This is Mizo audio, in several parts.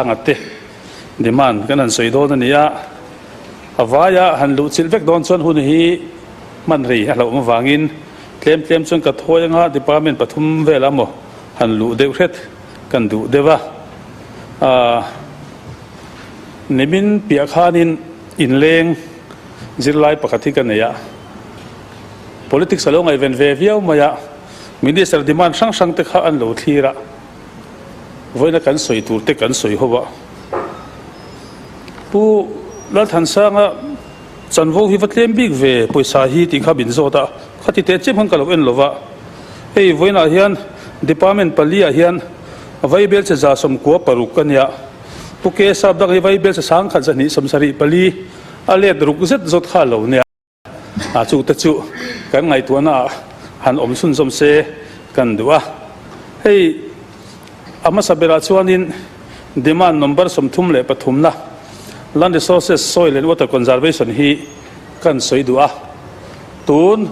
Anga te demand kan han sawi dawn a ni a, a vaia han luh chilh vek dawn chuan hun hi hman rei a hlauhawm avangin tlem tlem chuan ka thawi anga department pathum velah maw han luh deuh hret kan duh deuh a. Aaa nimin piah khanin inleng zirlai pakhat hi ka nei a, politics a lo ngaihven ve viau mai a, minister demand hrang hrang te kha an lo thlir a. Vawiina kan sawi tur te kan sawi ho a, Pu Lalthansanga chanvo hi va tlem bik ve pawisa hi tih kha min zawt a, khati teh chiam khan ka lo en lo va, hei vawiinah hian department paliah hian Vaibel che 196 a nia, Pu Kesap dang hi Vaibel che 1124 a let ruk zet zawt kha a lo nia. A chute chu kan ngaihtuahna ah han awm chhunzawm se kan duh a. Hei a hmasa berah chuanin demand number 33 na Land Resources, Soil and Water Conservation hi kan sawi duh a. Tun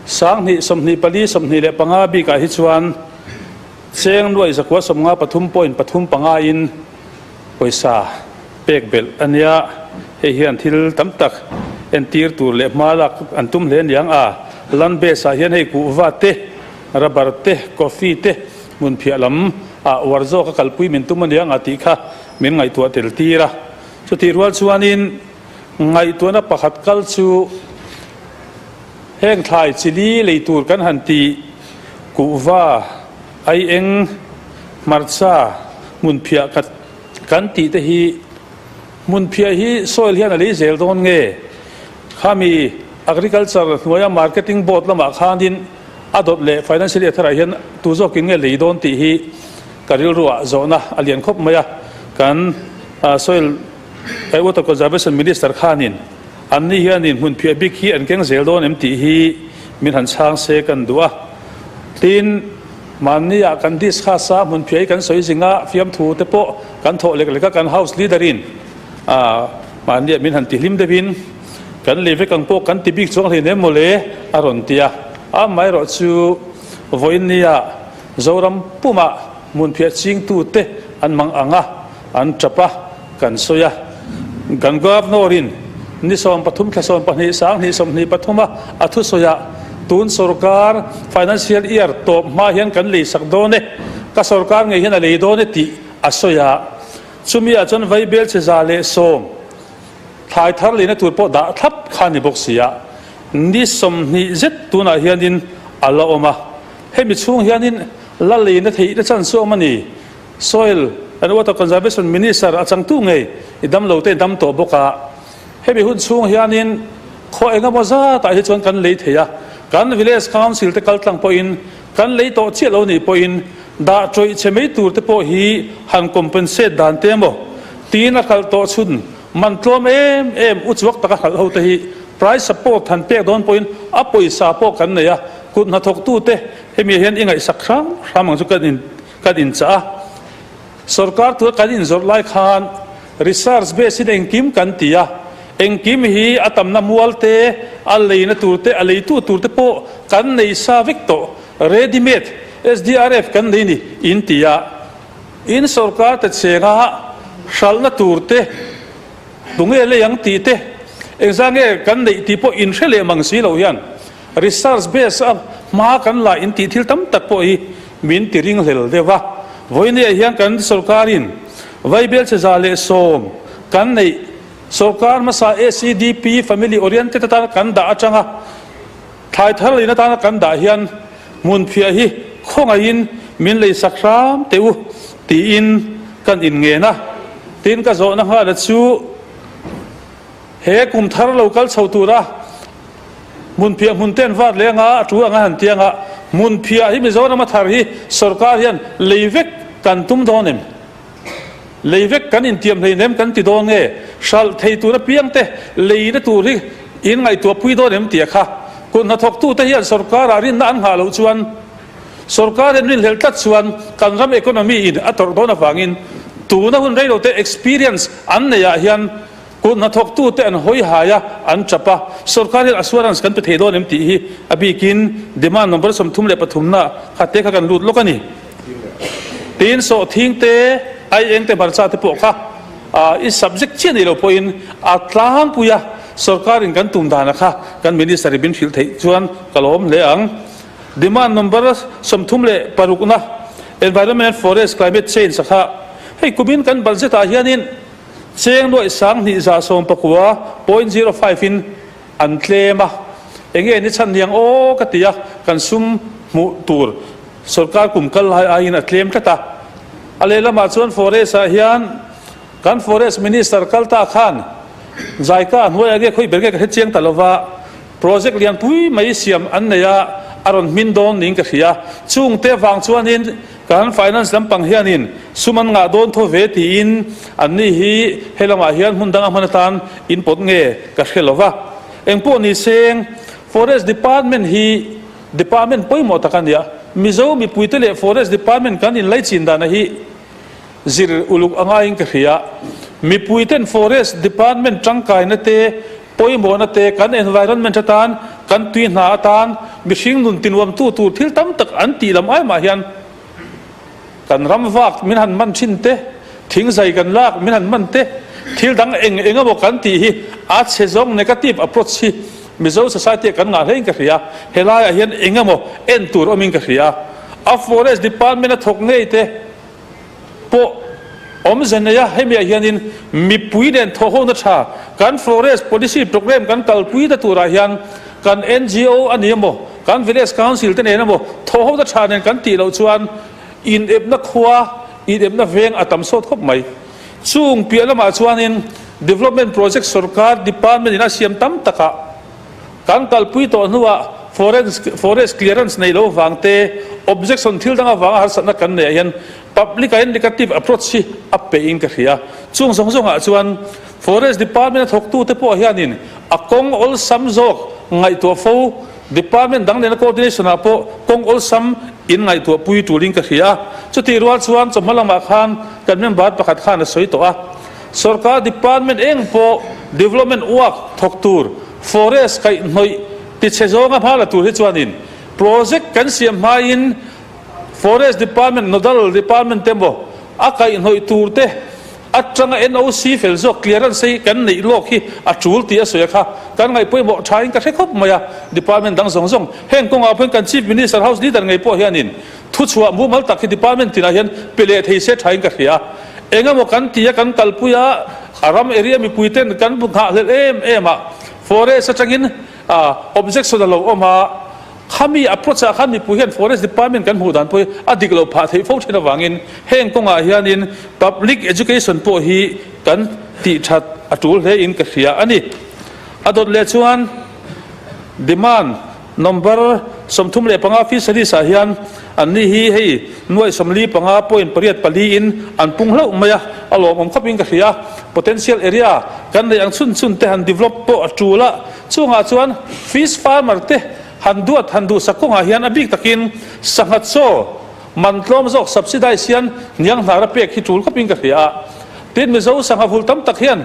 2024 25 bikah hi chuan cheng nuai 953.35 in pawisa pek belh a nia, hei hian thil tam tak entir tur leh hma lak an tum hle aniang a, land base ah hian hei kuhva te, rubber te, coffee te hmun phiah lam ah uar zawk a kalpui min tum aniang a tih kha min ngaihtuah tel tir a, chutih rual chuanin ngaihtuahna pakhat kal chu heng thlai chili lei tur kan han ti kuhva, aieng, hmarcha, hmun phiah ka. Kan tih te hi hmunphiah hi soil hian a lei zel dawn nge? Khami Agriculture hnuaia Marketing Board lamah khanin a dawt leh Financial Year tharah hian tu zawkin nge lei dawn tih hi ka rilruah zawhna a lian khawp mai a. Kan Soil and Water Conservation Minister khanin anni hianin hmunphiah bik hi an keng zel dawn em tih hi min han chhang se kan duh a. Tin. Mahni ah kan discuss a, hmunphiah hi kan sawi zing a, fiamthu te pawh kan thawh lek lek a, kan house leader in mahni ah min han ti hlim deuh in kan lei vek ang pawh kan ti bik chuang hleinem maw le a rawn ti a, amaherawh chu vawiin ni ah Zoram pumah hmunphiah chingtu te an mang ang a, an tap a, kan sawi a, kan Governor in ni 13 thla 12 2023 a a thusawi ah tun sorkar financial year tawp hma hian kan lei sak dawn e, ka sorkar ngei hian a lei dawn e tih a sawi a, chumi ah chuan vaibel che 110 thlai thar leina tur pawh dah thlap kha a ni bawk si a, ni 20 zet tunah hianin a la awm a, hemi chhung hianin la leina theihna chance awm a ni. Soil and Water Conservation Minister a changtu ngei i damlo te dam tawh bawk a, hemi hun chhung hianin khaw engemaw zatah hi chuan kan lei thei a, kan Village Council te kaltlang pawhin kan lei tawh chiah lo nih pawhin dah tawih chhe mai tur te pawh hi han compensate dan te emaw tiin a hralh tawh chhun man tlawm em em uchuak taka hralh ho te hi price support han pek dawn pawhin a pawisa pawh kan nei a, kut hnathawktu te hemi hian i ngaihsak hram hram ang chu kan in Kan inchah a, sorkar tura kan inzawrh lai khan research base in engkim kan ti a, engkim hi a tamna mual te, a leina tur te, a leitu tur te pawh kan nei sa vek tawh, ready made SDRF kan nei ni in ti a, in sorkar te chenga hralhna tur te tunge lei ang tih te, engzah nge kan neih tih pawh inhre leh mang si lo hian Research base a hma kan la in tih thil tam tak pawh hi min ti ringhlel deuh a. Vawinia hian kan sorkarin Vaibel che 110 kan neih sorkar hmasa SEDP family oriented atana kan dah atanga thlai thar leina atana kan dah hian hmunphiah hi khawngaihin min leisak hram teh u tiin kan inngen a. Tin ka zawhna nghala chu He kum thar lo kal chho tura hmunphiah hmun te an vat leh anga a tul anga han ti anga hmunphiah hi Mizoram a thar hi sorkar hian lei vek kan tum dawn em? Lei vek kan intiam hleinem kan ti dawn nge? Hralh thei tur apiang te leina tur hi in ngaihtuah pui dawn em tia kha kut hnathawktu te hian sorkarah rinna an nghah loh chuan sorkar hian rinhlelh tlat chuan kan ram economy in a tawrh dawn avangin tuna hun reilote experience an neih ah hian Kut hnathawktute an hawi hai a, an tap a, sorkar hian assurance kan pe thei dawn em tih hi a bikin demand number 33 na kha te kha kan lut lawk a ni. Tin, sawhthing te, Aieng te hmarcha te pawh kha i subject chiah nei lo pawhin a tlangpui a, sorkarin kan tum dana kha kan minister i min hrilh theih chuan ka lawm hle ang. Demand number 36 na Environment and Forest Climate Change a kha hei kumin kan budget ah hianin cheng nuaih 2119.05 in an tlem a, enge ni chhan niang aw ka ti a, kan sum hmuh tur sorkar kum kal lai aiin a tlem tlat a. A lehlamah chuan forest ah hian kan forest minister kal ta khan Zaika hnuaiah nge khawi ber nge ka hre chiang ta lova, project lian pui mai siam an nei a, a rawn hmin dawn niin ka hria. Chungte vang chuanin kan finance lampang hianin sum an ngah dawn tho ve tiin anni hi he lamah hian hmun danga hman atan in pawt nge ka hre lova. Engpawh ni seng forest department hi Department pawimawh tak a nia. Mizo mipuite leh Forest Department kan inlaichin dana hi zir uluk a ngaiin ka hria. Mipuiten Forest Department tangkaina te, pawimawhna te, kan environment atan, kan tui hna atan, mihring nun tinuamtu tur thil tam tak an tih lam ai mah hian kan ram vak min han man thin te, thingzai kan lak min han man te, thil dang eng eng emaw kan tih hi a chhe zawng negative approach hi Mizo society ah kan ngah hlein ka hria, helaiah hian eng emaw en tur awmin ka hria. A forest department a thawk ngei te pawh awmze nei a, hemiah hianin mipui nen thawhhona tha kan forest policy programme kan kalpui ta turah hian kan NGO a ni emaw, kan village council te nen emaw thawhhona tha nen kan tih loh chuan inepna khua, inepna veng a tam sawt khawp mai. Chung piah lamah chuanin Development Project sorkar department in a siam tam takah kan kalpui tawh hnuah forest clearance nei lo vang te, objection thil dang avanga harsatna kan neih ah hian public ah hian negative approach hi a peih in ka hria. Chung zawng zawngah chuan Forest department a thawktute pawh hianin a kawng awlsam zawk ngaihtuah fo, department dang nena coordination ah pawh kawng awlsam in ngaihtuah pui tulin ka hria a. Chutih rual chuan chawhma lamah khan kan member pakhat khan a sawi tawh a, sorkar department eng pawh development work thawk tur forest kaihhnawih tichhe zawnga hma la tur hi chuanin project kan siam hmain forest department nodal department te emaw a kaihhnawih tur te Atanga NOC fel zawk clearance hi kan neih lawk hi a tul tih a sawi a kha kan ngaih pawimawh thain ka hre khawp mai a, department dang zawng zawng heng kawngah pawhin kan Chief Minister House Leader ngei pawh hianin thuchhuah mumal tak hi department tinah hian pe leh thei se thain ka hria. Engemaw kan ti a kan kalpui a, a ram area mipui ten kan nghahhlelh em em a, forest atangin objection a lo awm a, Khami approach ah khan mipui hian Forest Department kan hmuh dan pawh hi a dik lo phah theih fo thin avangin heng kawngah hianin Public Education pawh hi kan tih that a tul hle in ka hria a ni. A dawt leh chuan Demand Number 35 Fisheries ah hian anni hi hei nuaih 45.84 in an pung hlauh mai a, a lawmawm khawp in ka hria. Potential area kan neih ang chhun chhun te han develop pawh a tul a. Chungah chuan fish farmer te han duat han duhsak kawngah hian a bik takin sangha chaw man tlawm zawk subsidize hian hniang hnar a pek hi tul khawpin ka hria a. Tin, Mizo sangha vul tam tak hian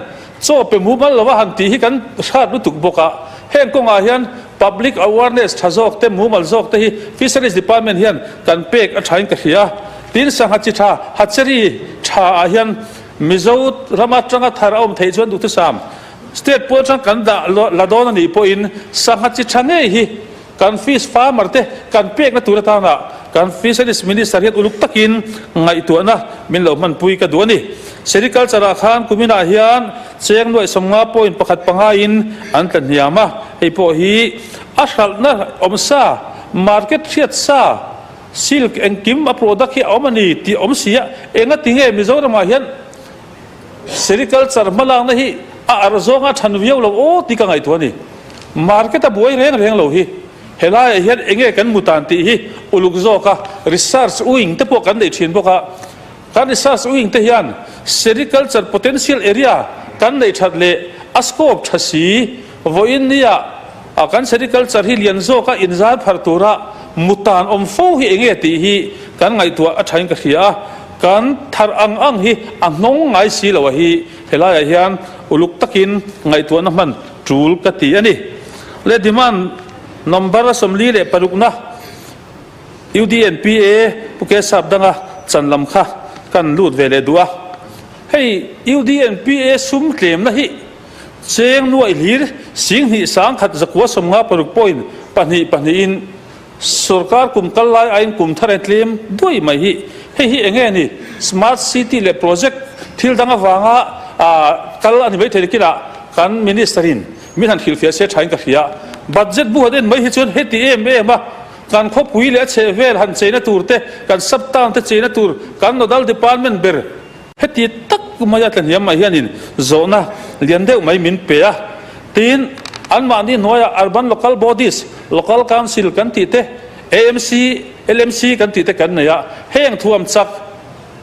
chaw pe mumal lova han tih hi kan hrat lutuk bawk a. Heng kawngah hian public awareness tha zawk te mumal zawk te hi Fisheries Department hian kan pek a thain ka hria. Tin, sangha chi tha hatchery tha ah hian Mizo rama tanga thar a awm theih chuan duhthusam State pawn atang kan dah la dawn a nih pawhin sangha chi tha ngei hi kan fish farmer te kan pekna tur atana kan Fisheries Minister hian uluk takin ngaihtuahna min lo hmanpui ka duh a ni. Sericulture ah khan kuminah hian cheng nuaih 50.15 in an tla hniam a, hei pawh hi a hralhna awm sa, market hriat sa, silk engkim a product hi a awm a ni tih awm si a, engatinge Mizoramah hian Sericulture hmalakna hi a arh zawnga than viau lo aw tih ka ngaihtuah a ni. Market a buai reng reng lo hi helaiah hian enge kan hmu tan tih hi uluk zawk a, research wing te pawh kan neih thin bawk a. Kan research wing te hian sericulture potential area kan neih that leh a scope tha si vawiin nia kan sericulture hi lian zawka inzar phar tura mutan awm fo hi enge tih hi kan ngaihtuah a thain ka hria a. Kan thar ang ang hi a hnawng ngai si lo a hi helaiah hian uluk takin ngaihtuahna hman tul ka ti a ni. Le demand number 46 na UDNPA Pu Kesap danga chan lam kha. kan lut ve leh duh a. Hei UDNPA sum tlemna hi cheng nuaih hlir 10 20 196 point pahnih pahnihin Sorkar kum kal lai aiin kum thar a tlem duai mai hi. Hei hi enge ni? Smart City leh project thil dang avanga kal a ni mai thei nakinah kan Minister in min han hrilhfiah se thain ka hria. Budget bu han en mai hi chuan heti em em a, kan khawpui leh a chhehvel han cheina tur te, kan sub town te cheina tur, kan nodal department ber heti tak maia tlahniam mai hianin zawhna lian deuh mai min pe a. Tin, anmahni hnuaiah Urban Local Bodies, Local Council kan tih te, AMC, LMC kan tih te kan nei a. Heng thuam chak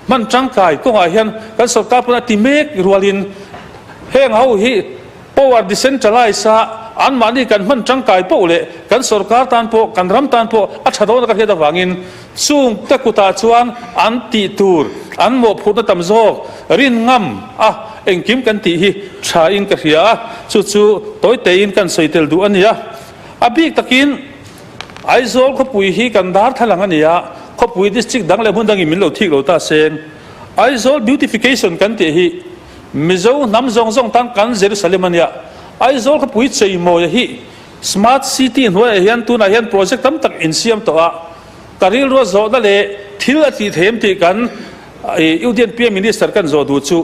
hman tangkai kawngah hian kan sorkar pawn a ti mek rualin heng ho hi power decentralise a anmahni kan hman tangkai poh leh kan sorkar tan pawh kan ram tan pawh a tha dawn a ka hriat avangin chung te kutah chuan an tih tur an mawhphurhna tam zawk rin ngam a engkim kan tih hi tha in ka hria a, chu chu tawi tein kan sawi tel duh a ni a. A bik takin Aizawl khawpui hi kan dar thlalang a ni a, khawpui district dang leh hmun dangin min lo thik lo ta seng. Aizawl beautification kan tih hi Mizo hnam zawng zawng tan kan Jerusalem a nia. Aizawl khawpui cheimawia hi Smart City hnuaiah hian tunah hian project tam tak insiam tawh a, ka rilrua zawhna leh thil a tih theih em tih kan UDNPA Minister kan zawh duh chu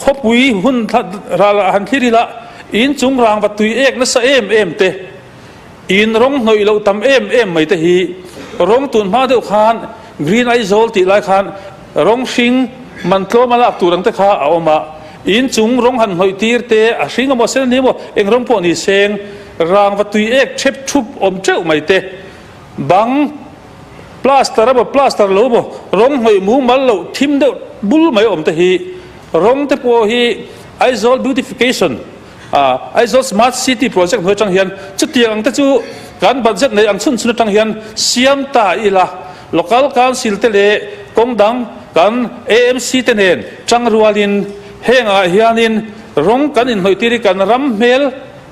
khawpui hun ral ah han thlir ila inchung rangva tui ek nasa em em te, in rawng hnawih loh tam em em mai te hi rawng tun hma deuh khan Green Aizawl tih lai khan rawng hring man tlawm a lak tur ang te kha a awm a, in chung rawng han hnawih tir te a hring emaw sen ani emaw eng rawng pawh ni seng rangva tui ek thep thup awm teuh mai te bang plaster emaw plaster lo emaw rawng hnawih mumal loh thim deuh bul mai awm te hi rawng te pawh hi Aizawl beautification Aizawl Smart City project hnuai atang hian chutiang ang te chu kan budget nei ang chhun chhun atang hian siam ta ila, Local Council te leh kawng dang kan AMC te nen tang rualin hengah hianin rawng kan inhnawih tir hi kan ram hmel,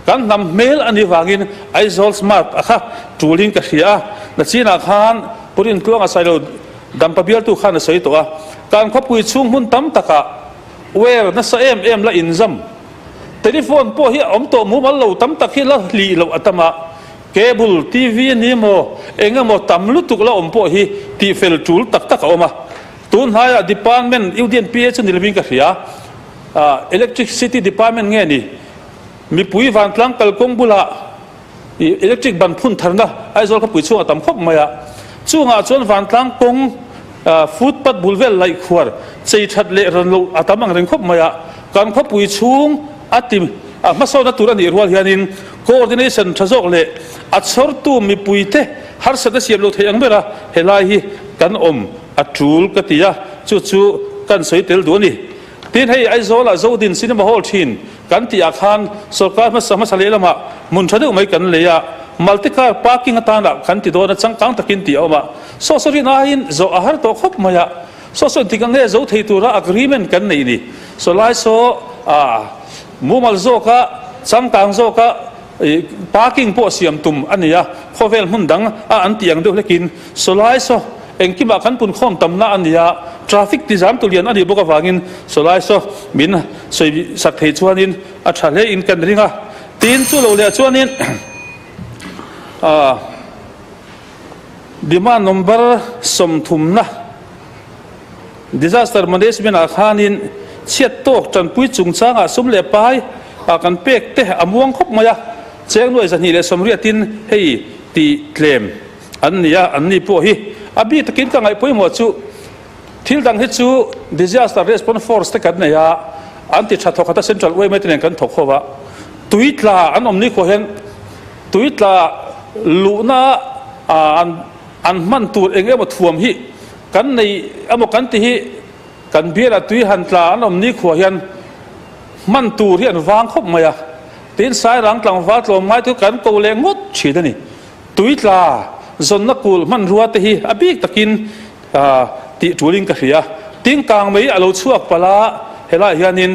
kan hnam hmel a nih vangin Aizawl Smart a kha tulin ka hria a, nachinah khan Purin Tluanga Sailo Dampa bialtu khan a sawi tawh a, kan khawpui chhung hmun tam takah Wire nasa em em la inzam. Telephone pawh hi a awm tawh mumal lo tam tak hi la hlih loh a tam a, cable, TV a ni emaw eng emaw tam lutuk la awm pawh hi tihfel tul tak tak a awm a. Tun hnaiah department UDNPA chu ni lovin ka hria, Electricity department nge ni mipui vantlang kalkawng bulah I electric ban phun tharna Aizawl khawpui chhungah tam khawp mai a, chungah chuan vantlang kawng footpath bul vel laih khuar chei that leh ran loh a tam ang reng khawp mai a, kan khawpui chhung a ti a hmasawnna tur a nih rual hianin coordination tha zawk leh a chhawrtu mipuite harsatna siam lo thei ang ber a, helai hi kan awm a tul ka ti a, chu chu kan sawi tel duh a ni. Tin hei Aizawlah Zodin Cinema Hall thin kan tih ah khan sorkar hmasa hmasa lehlamah hmun tha deuh mai kan lei a, multi car parking atana kan ti dawn a changkang takin tih a awm a, saw saw rin aiin zawh a har tawh khawp mai a, saw saw engtik ang nge zo thei tura agreement kan neih ni, saw lai saw ah mumal zawka changkang zawka parking pawh siam tum a ni a, khawvel hmun dang a an tih ang deuh hlekin saw lai saw. Engkimah kan punkhawm tamna a ni a, traffic tizam tu lian a nih bawk avangin sawlai saw min sawi sak thei chuanin a tha hle in kan ring a. Tin, chu lo leh chuanin demand number sawmthumna disaster management ah khanin chhiat tawk tanpui chungchangah sum leh pai ah kan pek te a muang khawp mai a, cheng nuai 280 in hei tih tlem. An ni a, an ni pawh hi a bik takin ka ngaih pawimawh chu thil dang hi chu Disaster Response Force te kan nei a, an ti tha thawk khat a Central yma te nen kan thawk ho a, tui tla an awm ni khawh hian tui tla luhna an an hman tur eng emaw thuam hi kan nei emaw kan ti hi kan bial a tui han tla an awm ni khuah hian hman tur hi an vang khawp mai a, tin Sairang tlangval tlawmngai chu kan ko leh ngawt thin a ni. Tui tla zawnna kulh hmanrua te hi a bik takin tih tulin ka hria. Tin kang mai a lo chhuak palh a, helaiah hianin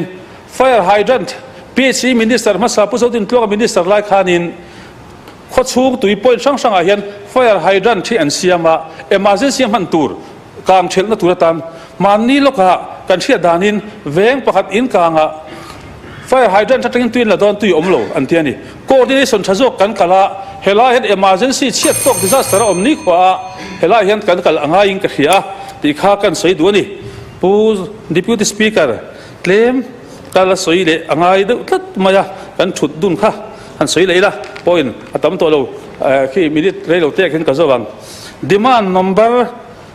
Fire Hydrant PHE Minister hmasa Pu Zodintluanga Minister lai khanin khawchhung tui point hrang hrangah hian Fire Hydrant hi an siam a, emergency a hman tur kang thelhna tur atan. Mahni lawkah kan hriat danin veng pakhat in kangah fire hydrant atangin tui an la dawn tui awm lo an ti a ni. Coordination tha zawk kan kal a, helai hian emergency chhiat tawk disaster a awm nikhua a, helai hian kan kal a ngaiin ka hria a tih kha kan sawi duh a ni. Pu Deputy Speaker, tlem kal a sawi leh a ngai deuh tlat mai a, kan thut dun kha han sawi leh ila point a tam tawh lo khi minute rei lo te ah khin ka zo ang. Demand number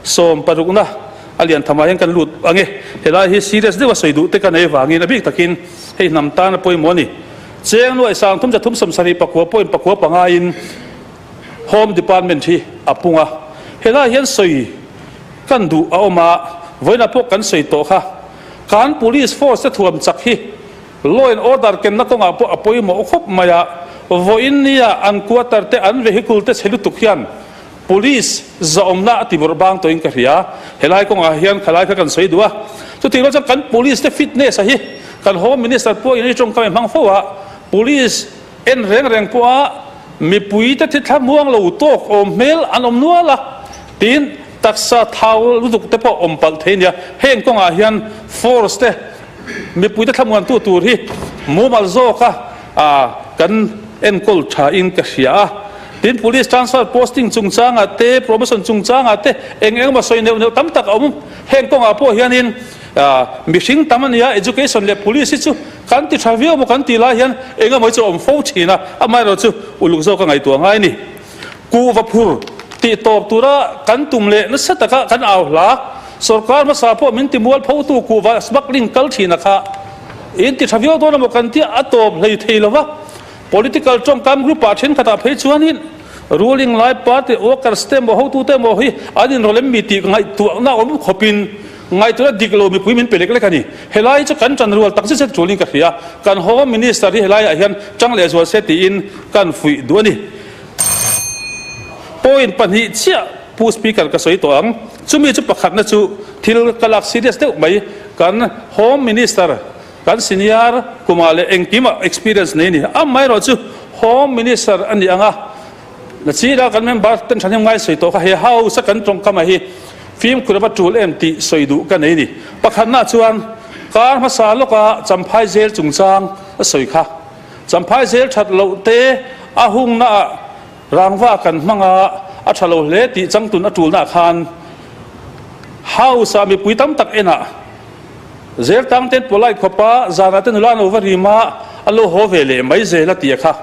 60 na a lian tham ah hian kan lut ang e. Helai hi serious deuh a sawi duh te ka nei vangin a bik takin hei hnam tan a pawimawh a ni. Cheng nuaih sang thum zathum 70 pakua point pakua pangaiin Home Department hi a pung a. Helai hian sawi kan duh a awm a, vawiinah pawh kan sawi tawh kha. Kan Police Force te thuam chak hi Law and Order kenna kawngah pawh a pawimawh khawp mai a, vawiin nia an quarter te an vehicle te chhe lutuk hian Police zahawmna a ti vawrh bang tawhin ka hria. Helai kawngah hian khalai kha kan sawi duh a. Chutih rual chuan kan Police te fitness a hi kan Home Minister pawhin i tawngkam i hmang fo a, Police en reng reng pawha mipui te thithla muang lo tawk awm hmel an awm nual a, tin taksa thau lutuk te pawh awm palh thei nia. Heng kawngah hian force te mipui te thlamuantu tur hi mumal zawka kan enkawl thain ka hria a. Tin, Police transfer posting chungchangah te, promotion chungchangah te eng eng emaw sawi neuh neuh tam tak a awm. Heng kawngah pawh hianin mihring tam a nia, education leh police hi chu kan ti tha viau maw kan tih lai hian eng emaw hi chu a awm fo thin a, amaherawhchu uluk zawk a ngaihtuah ngai a ni. Kuhva phur tih tawp tura kan tum leh nasa taka kan au hla. Sorkar hmasa pawh min ti mualphotu kuhva smuggling kal thin a kha in ti tha viau dawn emaw kan tia a tawp hlei thei lo va. Political tawngkam group ah thenkhatah phei chuanin ruling lai party workers te emaw hotute emaw hi an inrawlh em mi tih ngaihtuahna awm khawpin ngaihtuahna dik lo mipui min pe lek lek a ni. Helai hi chu kan tan rual tak zet zet tulin ka hria. Kan Home Minister hi helaiah hian tang lehzual se tiin kan fuih duh a ni. Point pahnih chiah Pu Speaker ka sawi tawh ang. Chumi chu pakhatna chu thil ka lak serious deuh mai. Kan Home Minister, kan senior kumah leh engkimah experience nei a ni. Amaherawh chu Home Minister a ni ang a, nachila kan member ten thahnem ngai sawi tawh kha he House a kan tawngkam hi fimkhur ava tul em tih sawi duh ka nei a ni. Pakhatna chuan kar hmasa lawka Champhai Jail chungchang a sawi kha. Champhai zel that loh te a hungna ah rangva kan hmang a, a tha lo hle tih changtun a tulna ah khan House ah mipui tam tak en ah zel tang ten polite khawp a zan ah te nula an lo va rim a, a lo haw ve leh mai zel a ti a kha.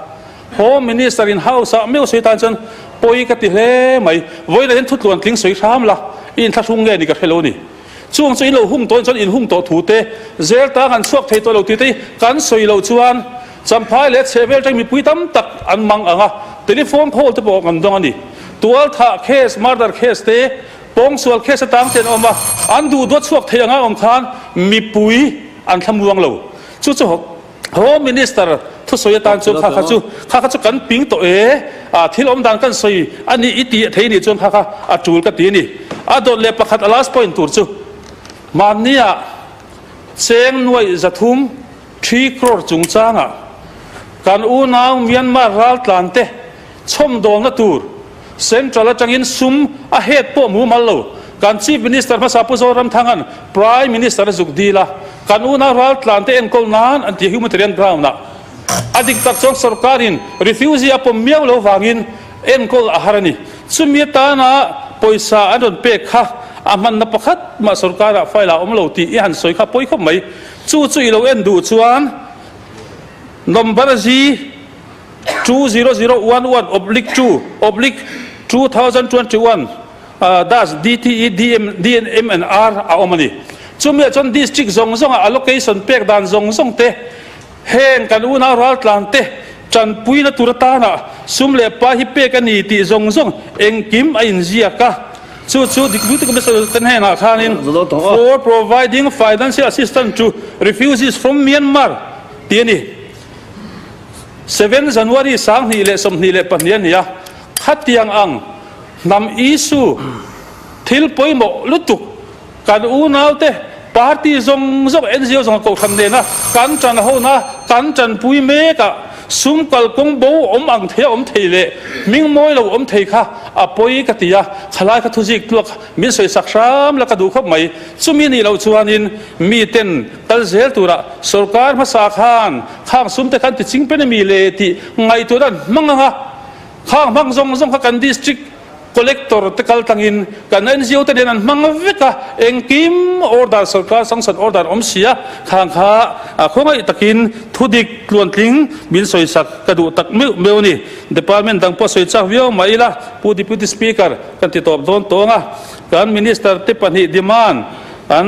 Home Minister in House ah meuh sawi tan chuan pawi ka ti hle mai, vawiin ah hian thutluan tling sawi hram la, i inthlahrung nge ni ka hre lo ni. Chung chu in lo hung tawhin chuan in hung tawh thu te, zel tang an chhuak thei tawh lo tih te hi kan sawi loh chuan Champhai leh chhehvel tang mipui tam tak an mang ang a, telephone call te pawh kan dawng a ni. Tualthah case, murder case te, pawngsual case atang te an awm a, an duh duat chhuak thei anga awm khan mipui an thlamuang lo. Chu chu Home Minister thusawi atan chuan kha kha chu kha kha chu kan ping tawh e, a thil awm dan kan sawi a ni i tih thei nih chuan kha kha a tul ka ti a ni. A dawt leh pakhat a last point tur chu mahnia cheng nuaih 300, crore chungchangah kan unau Myanmar raltlan te chhawmdawlna tur Central atangin sum a het pawh mumal lo. Kan Chief Minister hmasa Pu Zoramthanga'n Prime Minister a zuk dil a, kan unau raltlan te enkawl nan an ti a humanitarian ground ah. A dik tak chuan sorkarin refugee a pawm miau lo vangin enkawl a har a ni. Chumi atana pawisa an rawn pek kha a hmanna pakhat mah sorkarah file ah a awm lo tih i han sawi kha pawi khawp mai. Chu chu i lo en duh chuan number zi 20011 oblique 2 oblique 2021 dash DTE DM DNM and R a awm a ni. Chumiah chuan district zawng zawnga allocation pek dan zawng zawng te, heng kan unau raltlan te tanpuina tur atana sum leh pa hi pek a ni tih zawng zawng engkim a inziak a. Chu chu Deputy Commissioner te hnenah khanin for providing financial assistance to refugees from Myanmar tih a ni. 7 January 2022 a ni a, khatiang ang hnam issue thil pawimawh lutuk kan unaute party zawng zawng NGO zawng kohhran nena kan tan hona kan tanpui mek a. Sum kalkawng bo awm ang thei a awm thei leh hming mawi lo awm thei kha a pawi ka ti a, khalai kha thuzik tluak min sawisak hram la ka duh khawp mai. Chumi nih loh chuanin miten kal zel tura sorkar hmasa khan khang sum te khan ti ching pen ami le tih ngaihtuahna an hmang ang a, khang hmang zawng zawng kha kan district Collector te kal tlangin kan NGO te nen an hmang vek a, engkim order sorkar sanction order awm si a, khang kha khawngaih takin thudik tluantling min sawisak ka duh tak meuh meuh a ni. Department dang pawh sawi chak viau mah ila Pu Deputy Speaker kan ti tawp dawn tawng a, kan Minister te pahnih demand an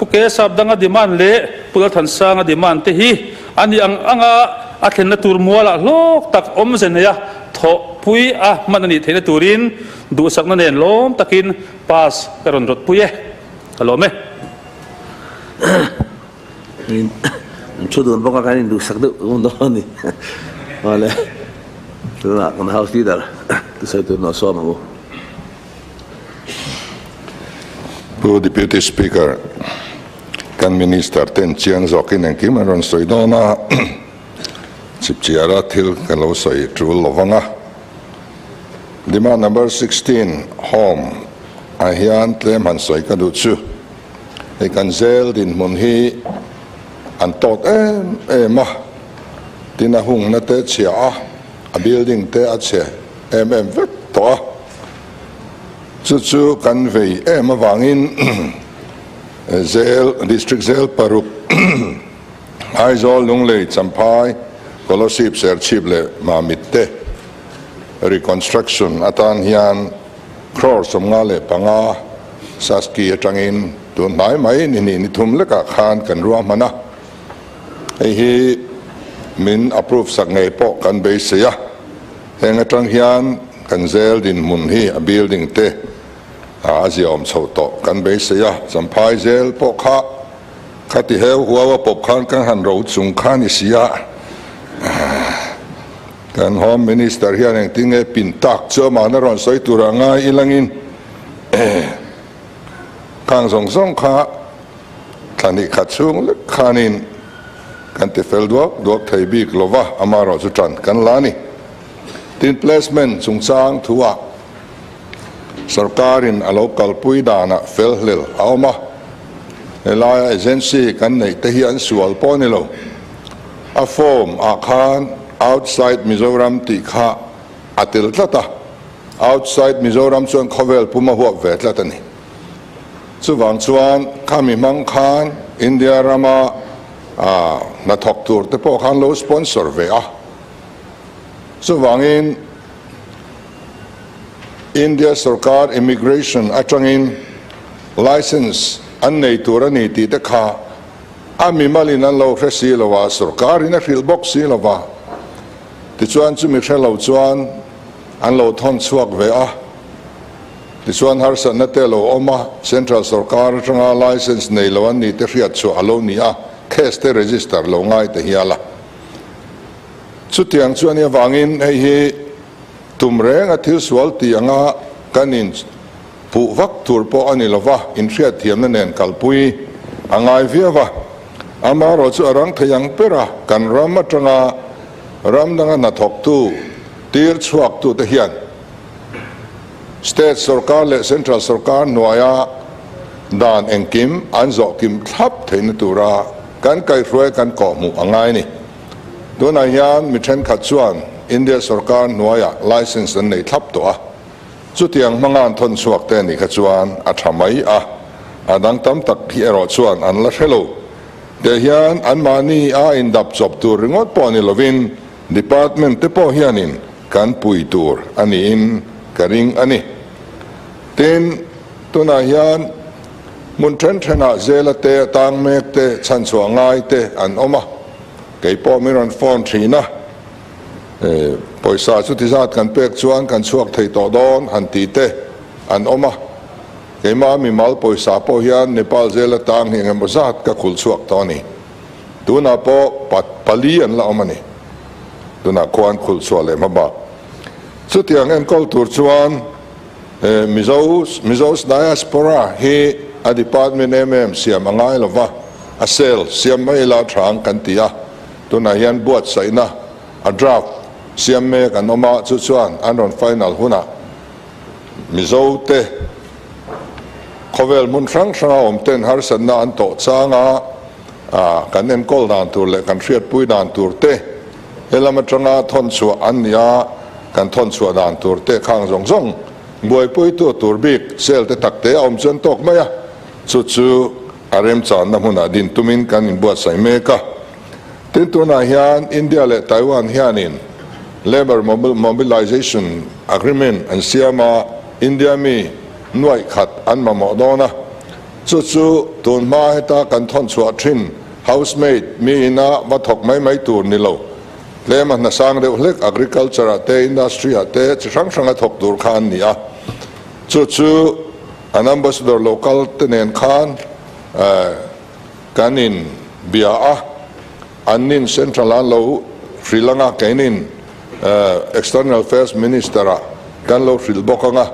Pu Kesap danga demand leh Pu Lalthansanga demand te hi a ni ang anga a thlenna tur mualah hlawk tak awmze nei a, Thawhpui a hman a nih theihna turin duhsakna nen lawm takin pass ka rawn rawt pui e. Ka lawm e. An thu dun bawk a, kan induhsak deuh dawn dawn a ni. Awle, tunah kan House Leader thusawi tur nawh sawm ang u. Pu Deputy Speaker, kan Minister ten chiang zawkin engkim an rawn sawi dawn a. Chipchiara thil ka lo sawi tul lo vang a. Demand number 16 home ah hian tlem han sawi ka duh chu hei kan zel dinhmun hi an tawt em em a, tin a hungna te chhia a, a building te a chhe em em vek tawh a, chu chu kan vei em avangin zel district zel paruk Aizawl, Lunglei, Champhai, Kolosip, Serchhip leh Mamit te reconstruction atan hian crore 55 Saski atangin tun hnai mai ni hnih ni thum lekah khan kan ruahman a, hei hi min approve sak ngei pawh kan beisei a, heng atang hian kan zel dinhmun hi a building te a ziaawm chho tawh kan beisei a, Champhai zel pawh kha Kha ti heu huau a pawp khan kan han ro chung kha ni si a, kan Home Minister hian engtin nge pin tak chu amahna rawn sawi tur a ngai ilangin khang zawng zawng kha thla hnih khat chhung lek khanin kan ti fel duak duak thei bik lo va, amaherawh chu tan kan la a ni. Tin, placement chungchang thuah Sorkarin a lo kalpui danah fel hlel a awm a, helaia agency kan neih te hi an sual pawh a ni lo. A form ah khan outside Mizoram tih kha a tel tlat a, outside Mizoram chuan khawvel pum a huap ve tlat a ni. Chuvang chuan khami hmang khan India rama hnathawk tur te pawh khan lo sponsor ve a, chuvangin, India sorkar immigration atangin licence an nei tur a ni tih te kha a mimalin an lo hre si lo a, sorkarin a hrilh bawk si lo va. Tichuan chumi hre lo chuan an lo thawn chhuak ve a, tichuan harsatna te a lo awm a, central sorkar atanga licence nei lo an nih te hriat chhuah a lo ni a, case te register lo ngai ta hial a. Chutiang chu a nih avangin hei hi tum renga thil sual tih anga kan in puh vak tur pawh a ni lova, inhriatthiamna nen kalpui a ngai viau a. Amaherawh chu a rang thei ang ber a, kan ram atanga ram danga hnathawktu tir chhuaktute hian State sorkar leh Central sorkar hnuaia dan engkim an zawh kim thlap theihna tura kan kaihhruai kan kawhhmuh a ngai a ni. Tunah hian mi thenkhat chuan India sorkar hnuaiah licence an nei thlap tawh a, chutiang hmanga an thawn chhuak te anih kha chuan a tha mai a, a dang tam tak hi erawh chuan an la hre lo. Teh hian anmahni a indap chawp tur ringawt pawh ni lovin department te pawh hianin kan pui tur a niin ka ring a ni. Tin, tunah hian hmun then thenah zela te a tang mek te chhanchhuah ngai te an awm a. Kei pawh min rawn phone thin a, pawisa chuti zat kan pek chuan kan chhuak thei tawh dawn han tih te an awm a, keimah mimal pawisa pawh hian Nepal zel atang hi engemaw zat ka khul chhuak tawh a ni. Tunah pawh pali an la awm a ni. Tunah khuan khul chhuah leh hmabak. Chutiang enkawl tur chuan Mizo Mizo's Diaspora hi a department em em siam a ngai lova, a cell siam mai ila tha ang kan ti a, tunah hian buatsaihna. a draft siam mek an awm a, chu chuan an rawn final hunah Mizo te khawvel hmun hrang hranga awm ten harsatna an tawh changa kan enkawl dan tur leh kan hriatpui dan tur te, helam atanga thawn chhuah an ni a, kan thawn chhuah dan tur te khang zawng zawng buaipuitu tur bik cell te tak te a awm chuan tawk mai a, chu chu a remchanna hmunah din tumin kan inbuatsaih mek a. Tin, tunah hian India leh Taiwan hianin Labour Mobilisation Agreement an siam a, India mi nuaih khat an mamawh dawn a, chu chu tun hma heta kan thawn chhuah thin housemaid mi ina va thawk mai mai tur ni lo, tlema hna sang deuh hlek agriculture ah te industry ah te chi hrang hranga thawk tur kha an ni a, chu chu an ambassador local te nen khan Kan in bia a, an nin Central an lo hrilh anga keinin External Affairs Minister ah kan lo hrilh bawk anga,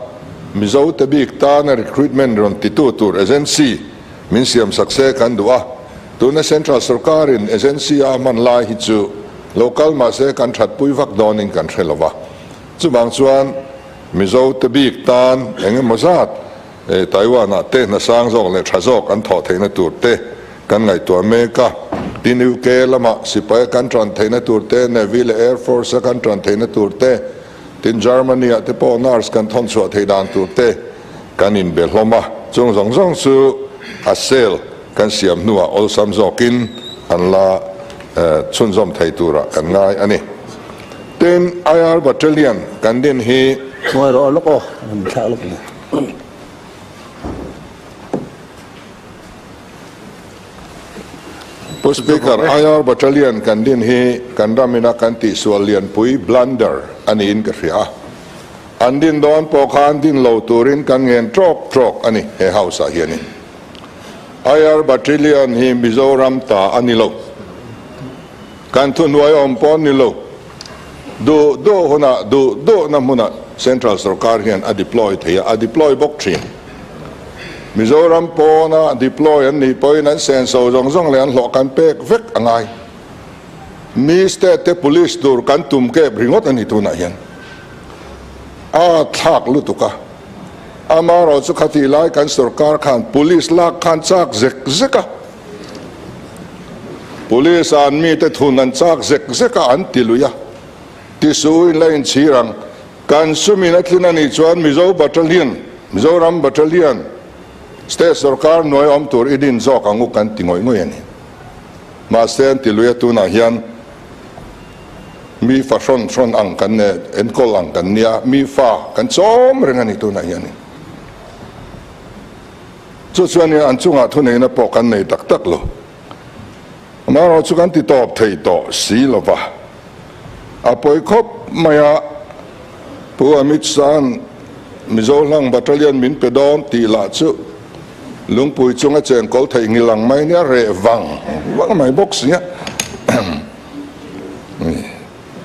Mizo te bik tana recruitment rawn titu tur agency min siam sak se kan duh a, tuna Central sorkar in agency a hman lai hi chu lo kal mahse kan thatpui vak dawnin kan hre lova, chuvang chuan Mizo te bik tan engemaw zat Taiwan ah te hna sang zawk leh tha zawk an thawh theihna tur te kan ngaihtuah mek a. Tin UK lamah sipai a kan tan theihna tur te, Navy leh Air Force a kan tan theihna tur te, tin Germany ah te pawh nurse kan thawn chhuah theih dan tur te kan inbe hlawm a. Chung zawng zawng chu a cell kan siam hnuah awlsam zawkin an la chhunzawm thei turah kan ngai a ni. Tin IR Battalion kan din hi. Hnuai rawh lawk aw, an thlah lawk ni. Pu Speaker, IR Battalion kan din hi kan ram ina kan tihsual lianpui, blunder, a niin ka hria a. An din dawn pawh khan din lo turin kan ngen trawk trawk a ni he House ah hianin. IR Battalion hi Mizoram ta a ni lo. Kan thuhnuai awm pawh ni lo. Duh duh hunah, duh duhna hmunah Central sorkar hian a deploy thei a, a deploy bawk thin. Mizoram pawna deploy an nih pawhin an senso zawng zawng leh an hlawh kan pek vek a ngai. Mi state te police tur kan tum kep ringawt a ni tunah hian. A thlak lutuk a. Amaherawhchu khatih lai kan sorkar khan police lak khan chak zek zek a. Police ah an mite thun an chak zek zek a, an ti lui a. Tisuh in la inchhir ang. Kan sumin a tlin a nih chuan Mizo Battalion, Mizoram Battalion, State sorkar hnuai awm tur i din zawk ang u kan ti ngawih ngawih a ni. Mahse an ti lui a, tunah hian mi fa hrawn hrawn ang kan enkawl ang kan nia, mi fa kan chawm reng a ni tunah hianin. Chu chuanin an chungah thuneihna pawh kan nei tak tak lo. Amaherawh chu kan ti tawp thei tawh si lo va. A pawi khawp mai a, Pu Amit Shah-a'n Mizo hlang battalion min pe dawn tih lah chu lungpui chunga chengkawl theih ngil ang mai nia reh vang vang mai bawk si a.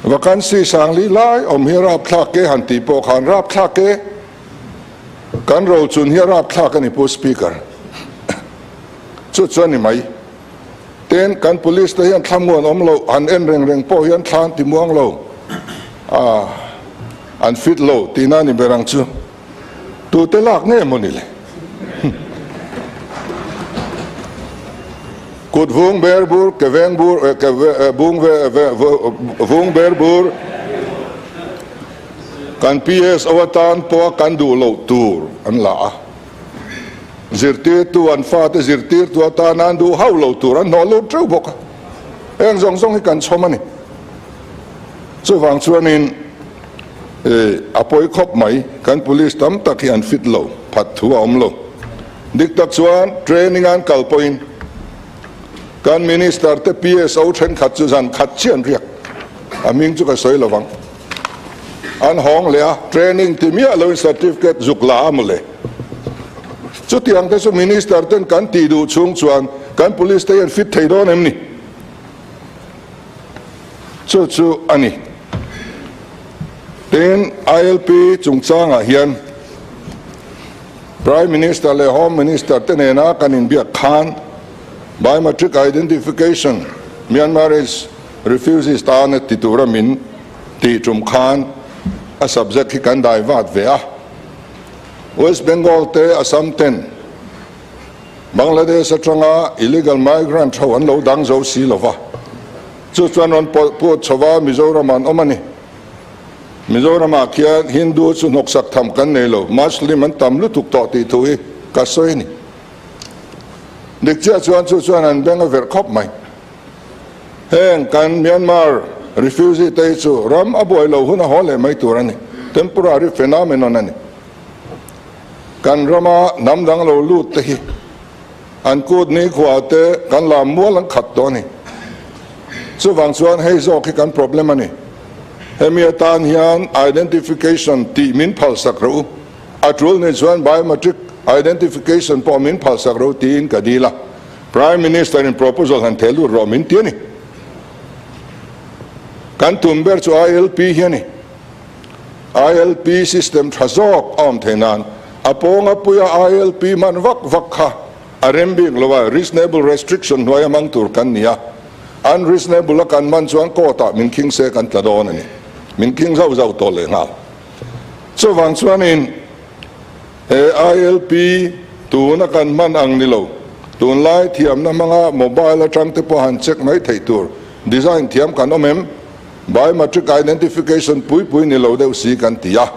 Vacancy sangli lai awm hi rapthlak e han tih pawh khan rapthlak e. Kan rochun hi a rapthlak a ni Pu Speaker. Chu chu a ni mai. Tin, kan police te hian thlamuan awm loh, han en reng reng pawh hian thla an ti muang lo, ah, an fit lo tihna a ni ber ang chu. Tute lak nge maw ni le? Kut vung ber bur, ke veng bur, ke vung vung ber bur. Kan PSO atan pawha kan duh loh tur an la a, zirtirtu an fate zirtirtu atana an duh hauh loh tur an hnawh lut teuh bawk a, heng zawng zawng hi kan chhawm a ni. Chuvang chuanin a pawi khawp mai, kan police tam tak hi an fit lo, phat thu a awm lo. Dik tak chuan training an kal pawhin kan minister te PSO thenkhat chu zan khat chiah an riak, a hming chu ka sawi lo vang. An hawng leh a, training ti miah loin certificate zuk la a mawle. Chutiang te chu minister ten kan tih duh chhung chuan kan police te hian fit thei dawn em ni? Chu chu a ni. Tin, ILP chungchangah hian Prime Minister leh Home Minister te nena kan inbiak khan Biometric Identification, Myanmar is. Refugees tana ti tura min tih tum khan a subject hi kan dai vat ve a. West Bengal te Assam ten Bangladesh atanga illegal migrant ho an lo dang zo si lova, chu chuan rawn pawt chho a Mizoram an awm a ni. Mizoramah khian Hindu chu hnawksak tham kan nei lo, Muslim an tam lutuk tawh tih thu hi ka sawi a ni. Dik chiah chuan chu chuan an beng a verh khawp mai. Heng kan Myanmar refugee te hi chu ram a buai lo hun a haw leh mai tur a ni, temporary phenomenon a ni. Kan rama hnam dang lo lut te hi an kut nikhua te kan lam mual an khat tawh a ni. Chuvang chuan hei zawk hi kan problem a ni. Hemi atan hian identification tih min phalsak rawh u. A tul nih chuan biometric identification pawh min phalsak rawh u tiin ka dil a. Prime Minister in proposal han theh lut rawh min ti a ni. Kan tum ber chu ILP hi a ni. ILP system tha zawk a awm thei nan a pawnga puia ILP hman vak vak kha a rem bik lo a, reasonable restriction hnuaia hmang tur kan ni a, unreasonable a kan hman chuan court ah min khing se kan tla dawn a ni, min khing zauh zauh tawh leh nghal. Chuvang chuanin he ILP tuna kan hman ang ni lo, tunlai thiamna hmanga mobile atang te pawh han check mai theih tur design thiam kan awm em? Biometric identification pui pui ni lo deuh si kan ti a,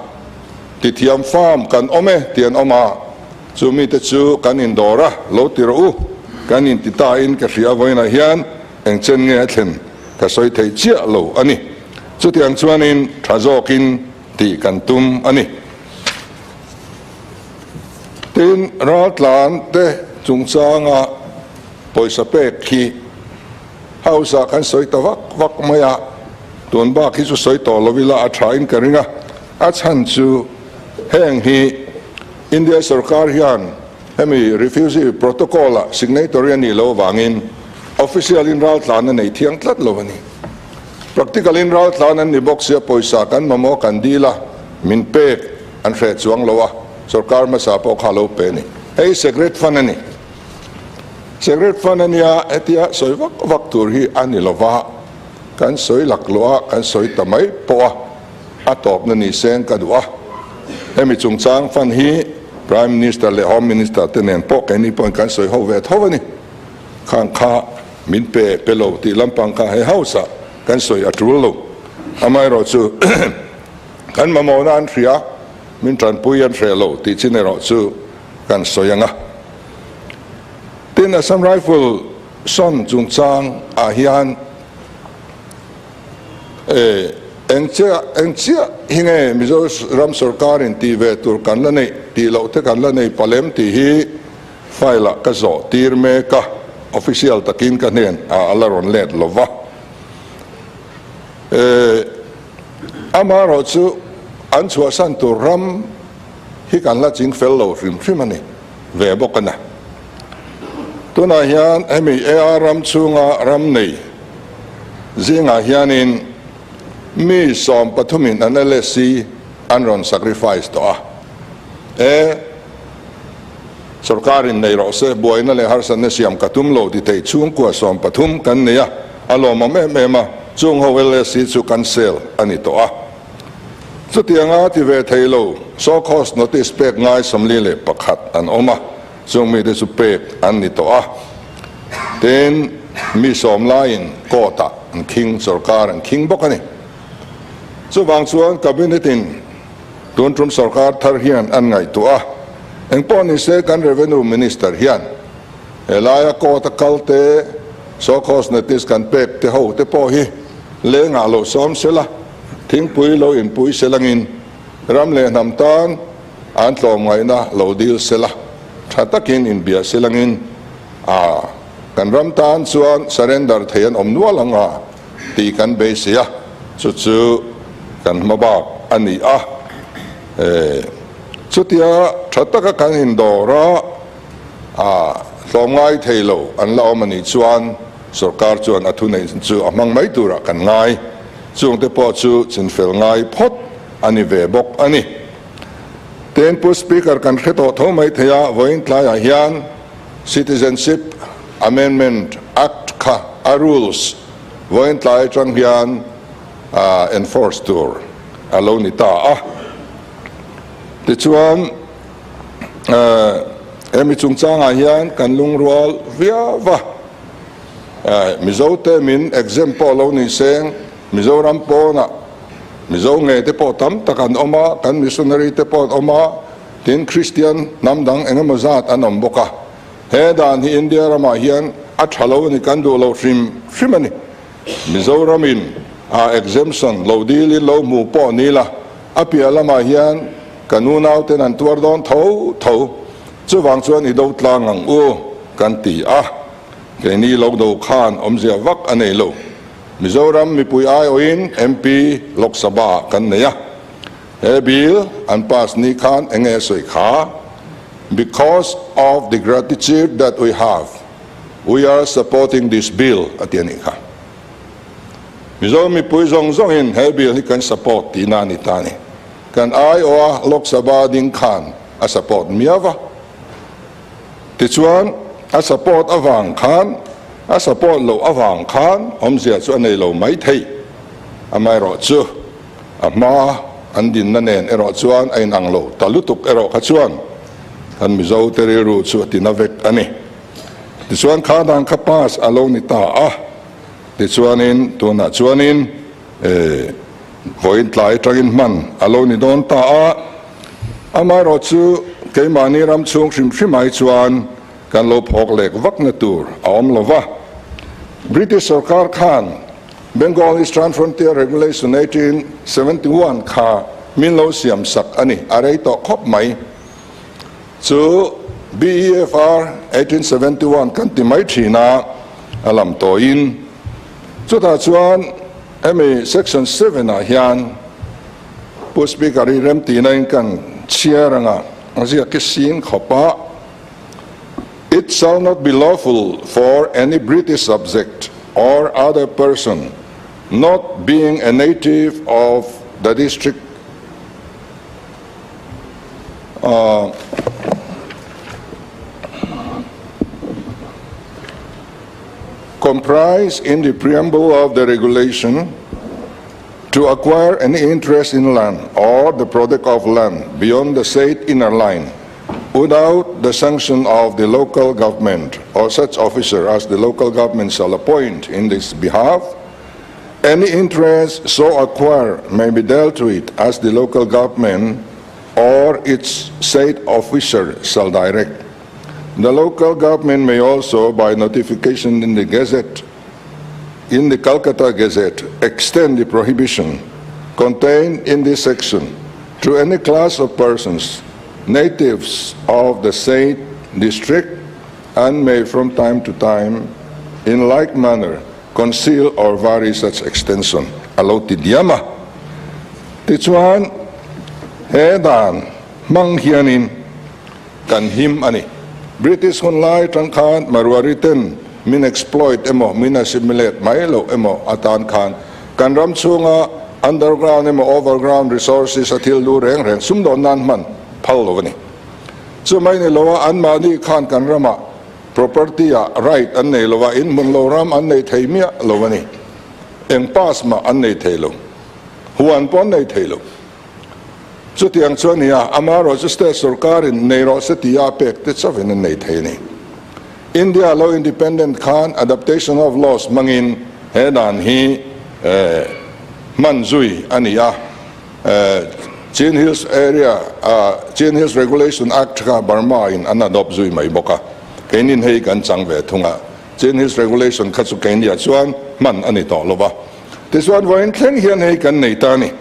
tithiam farm kan awm e ti an awm a, chu mite chu kan indawr a, lo ti rawh u, kan inti ta in ka hria vawiinah hian eng chen nge a thlen ka sawi thei chiah lo a ni. Chutiang chuanin tha zawkin tih kan tum a ni. Tin, raltlan te chungchanga pawisa pek hi House ah kan sawi ta vak vak mai a, tun bak hi chu sawi tawh lo ila a tha in ka ring a, a chhan chu heng hi India sorkar hian hemi refugee protocol ah signatory a nih loh avangin official in raltlan a nei thiang tlat lo a ni. Practical in raltlan an ni bawk sia pawisa kan mamawh kan dil a, min pek an hreh chuang lo a, sorkar hmasa pawh kha lo pe a ni. Hei secret fund a ni. Secret fund a nia, hetia sawi vak vak tur hi a ni lova, kan sawi laklawh a, kan sawi ta mai pawh a, a tawpna ni seng ka duh a. Hemi chungchang fund hi Prime Minister leh Home Minister te nen pawh keini pawhin kan sawi ho ve tho a ni. Khang kha min pe pe lo tih lampang kha he house ah kan sawi a tul lo. Amaherawhchu kan mamawhna an hria, min tanpui an hreh lo tih chin erawh chu kan sawi ang a. Tin, Assam Rifle sawn chungchang ah hian eng chiah eng chiah hi nge Mizoram sorkar in tih ve tur kan la neih tih loh te kan la nei palem tih hi file ah ka zawh tir mek a, official takin ka hnen ah a la rawn let lo va. Amaherawhchu an chhuahsan tur ram hi kan la ching fel lo hrim hrim a ni ve bawk a na. Tunah hian hemi AR ram chhunga ram nei zingah hianin mi sawmpathumin an LSC an rawn sacrifice tawh a. E sorkarin nei rawh se, buaina leh harsatna siam ka tum lo ti thei chhungkua 13 kan nei a, a lawmawm em em a, chung ho LSC chu cancel a ni tawh a. Chutianga ti ve thei lo, show cause notice pek ngai 41 an awm a, chung mite chu pek an ni tawh a. Tin, mi sawm laiin court-ah an khing, sorkar an khing bawk a ni. Chuvang chuan Cabinet-in tun tum sorkar thar hian an ngaihtuah a, engpawh ni se kan Revenue Minister hian helaia court-a kal te, show cause notice kan pek te ho te pawh hi lengah lo sawm sela, Thingpui lo inpui se langin ram leh hnam tan an tlawmngaihna lo dil se la, tha takin inbia se langin a kan ram tan chuan surrender thei an awm nual ang a tih kan beisei a, chu chu kan hma bak a ni a. Chutia tha taka kan indawr a, a tlawmngai thei lo an la awm a nih chuan sorkar chuan a thuneih chu a hmang mai turah kan ngai. Chungte pawh chu chinfel ngai phawt a ni ve bawk a ni. Tin, Pu Speaker kan hre tawh tho mai thei a, vawiin tlaiah hian Citizenship Amendment Act kha a rules Vawiin tlai atang hian enforce tur a lo ni ta a. Tichuan, hemi chungchangah hian kan lungrual viau va. Mizote min exempt pawh lo ni seng, Mizoram pawnah Mizo ngei te pawh tam tak an awm a, kan missionary te pawh an awm a, tin Kristian hnam dang eng emaw zat an awm bawk a. He dan hi India ramah hian a tha lo a ni, kan duh lo hrim hrim a ni. Mizoramin a exemption lo dilin lo hmu pawh ni la, a piah lamah hian kan unauten an tuar dawn tho tho. Chuvang chuan i do tlang ang u kan ti a, keini lo do khan awmzia vak a nei lo. Mizoram mipui aiawhin MP Lok Sabha kan nei a, he bill an pass ni khan eng nge sawi kha? Because of the gratitude that we have, we are supporting this bill a ti a nih kha. Mizo mipui zawng zawngin he bill hi kan support tihna a ni ta a ni. Kan aiawha Lok Sabha ding khan a support miau va. Tichuan, a support avang khan, a support loh avang khan awmzia chu a nei lo mai thei. Amaherawh chu, a hma an dinna nen erawh chuan a inang lo ta lutuk erawh kha chuan kan Mizo te rilru chu a tina vek a ni. Tichuan, kha dan kha pass a lo ni ta a, tichuanin tunah chuanin vawiin tlai atangin hman a lo ni dawn ta a. Amaherawh chu keimahni ram chhung hrim hrim ai chuan kan lo phawk lek vakna tur a awm lo va. British sorkar khan Bengal Eastern Frontier Regulation 1871 kha min lo siam sak a ni, a rei tawh khawp mai. Chu BEFR 1871 kan ti mai thin a, a lam tawhin. Chutah chuan hemi Section 7 ah hian Pu Speaker hi remtihna in kan chhiar anga a ziak hi sin khawp a, It shall not be lawful for any British subject or other person not being a native of the district comprised in the preamble of the regulation to acquire any interest in land or the product of land beyond the said inner line without the sanction of the local government or such officer as the local government shall appoint in this behalf. Any interest so acquired may be dealt with as the local government or its said officer shall direct. The local government may also, by notification in the Gazette, in the Calcutta Gazette, extend the prohibition contained in this section to any class of persons, natives of the said district, and may from time to time, in like manner, conceal or vary such extension, a lo ti diam a. Tichuan, he dan hmang hianin kan him a ni. British hun lai atang khan Marwari ten min exploit emaw min assimilate mai loh emaw atan khan kan ram chhunga underground emaw overground resources a thil lu reng reng sumdawn nan hman phal lo a ni. Chumai ni lo a anmahni khan kan ramah property ah right an nei lo a, inhmun lo ram an nei thei miah lo a ni. Eng pass mah an nei thei lo. Huan pawh an nei thei lo. Chutiang chu a ni a, amaherawh chu state sorkarin nei rawh se tia a pek te chauhin an nei thei a ni. India lo independent khan adaptation of laws hmangin he dan hi hman zui a ni a, Chin Hills Area Chin Hills Regulation Act kha Burma in an adopt zui mai bawk a, keinin hei kan chang ve thung a, Chin Hills Regulation kha chu keiniah chuan hman a ni tawh lo va, tichuan vawiin thleng hian hei kan nei ta a ni.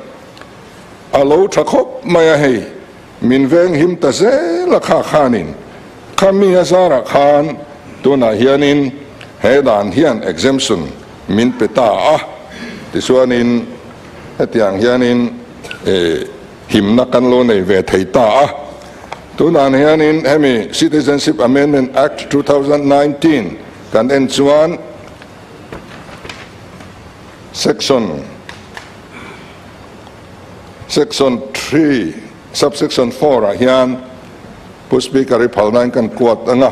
A lo tha khawp mai a hei, min veng him ta zel a kha khanin kha mi a zarah khan tunah hianin he dan hian exemption min pe ta a, tichuanin hetiang hianin himna kan lo nei ve thei ta a. Tunah hianin hemi Citizenship Amendment Act 2019 kan en chuan Section Section 3, Subsection 4 ah hian Pu Speaker i phalnain kan quote ang a,